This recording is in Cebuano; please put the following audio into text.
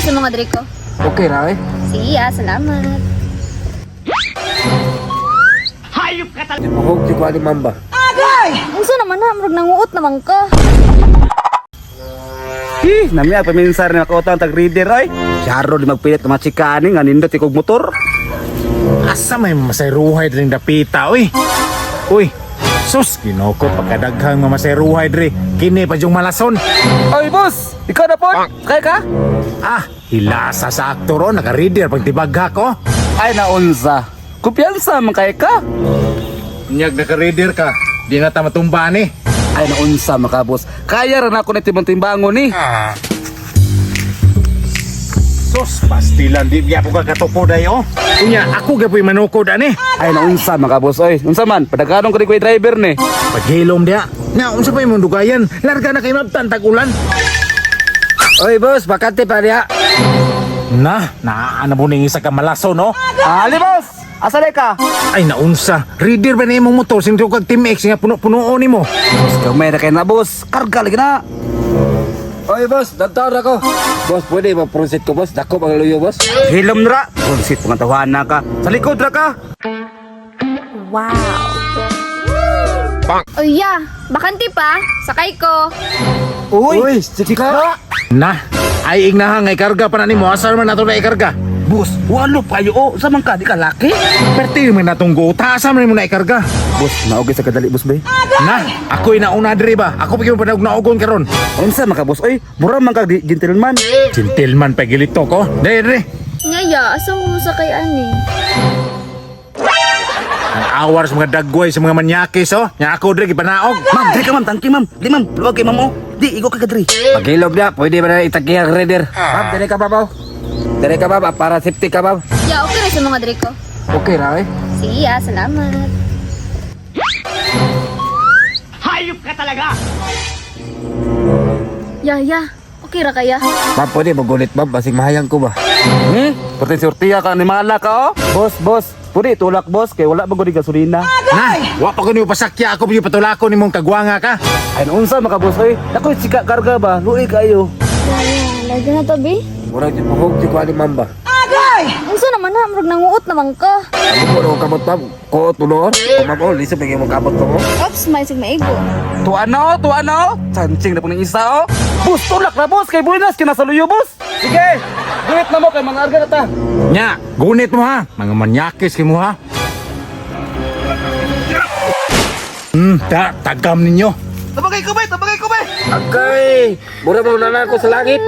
sa mga diri ko. Okay ra eh. Sige, salamat. Gibuhog di ko ani mamba. Unsa naman na, murag nanguot naman ka. Ih, namiya paminsar ni makautang tag reader ay. Syaro di magpilit nga machika ani nga nindot ikog motor. Asa may masayruhay dring dapita, uy. Uy, sus, Ginoo ko pagkadaghang mga masayruhay dre. Kini pa yung malason. Oy, boss, ikaw na po. Kaya ka? Ah, hilasa sa aktor oh, naka-reader pag tibagha ko. Ay naunsa. Kumpiyansa man kay ka. Unyag naka-reader ka, di na ta matumba ni. Ay naunsa maka boss. Kaya ra nako ni timbang-timbangon ni. Sus, pastilan di biya ko kakatupo dayo. Unya, ako gapoy manukod ani. Ay naunsa maka boss oy. Unsa man padaganong ko ni kuy driver ni. Paghilom diha. Na, unsa pa imong dugayan? Larga na kay mabtan tag-ulan. Oy boss, bakante pa niya. Na, naa na mo ning isa ka malason, no? Ali boss, asa na ka? Ay naunsa, reader ba na imong motor sing kag Team X nga puno-punoon nimo. Boss, kamay ra kay na boss. Karga lagi na. Oy boss, dantaon ako. Boss, pwede ba proceed ko boss? Dako bang luyo boss? Hilom ra. Bullshit pangatawan na ka. Sa likod ra ka. Wow. Oy, ya, bakante pa. Sakay ko. Uy, sige ka. Na, ay ignaha nga ikarga pa na nimo. Asa man nato na ikarga? Boss, walo pa yo. Oh, sa man ka di ka laki? Perti man natong gota, asa man nimo na ikarga? Boss, naugay sa kadali boss bay. Na, ako'y nauna diri ba? Ako pa gyud panaug-naugon karon. Unsa man ka boss oy? Mura man ka gentleman. Gentleman pa gilito ko. Dre, dre. Nya, ya, asa mo sakay ani? Ang awar sa mga dagway sa mga manyakis oh. Nya ako dre gipanaog. Ma'am, diri ka ma'am, tangki ma'am. Di ma'am, luwag kay ma'am oh. Di igo ka kadri. Paghilom niya, pwede ba na itagihang reader? Ma'am, dire ka babaw. Dire ka ma'am, para safety ka ma'am. Ya, okay ra sa mga diri ko. Okay ra eh. Sige, salamat. Hayop ka talaga! Ya, ya. Okay ra kaya? Ma'am, pwede magulit ma'am, basig mahayang ko ba? Pati surtiya ka ni mala ka oh. Boss, boss, pwede tulak boss kay wala ba gud gasolina. Na, wa pa ko nimo pasakya ako pa patulako nimong kagwanga ka. Ay unsa maka boss oy? Dako sika karga ba? Luoy kayo. Ya, ya, larga na to, bi. Murag gibuhog di ko ani mamba. Unsa naman na, murag nanguot naman ka. Amo ko na kamot ma'am. Ko tulor. O ma'am, oh, lisod lagi mong kamot ko mo. Ops, may sig maigo. Tuan na oh, tuan na oh. Chancing na po ng isa oh. Boss, tulak na boss kay buenas kinasaluyo boss. Sige. Gulit na mo kay mga arga na ta. Nya, gunit mo ha. Mga manyakis kay mo ha. Ta, tagam ninyo. Tabagay ko bay, tabagay ko bay. Agay! Mura mo na ko sa langit.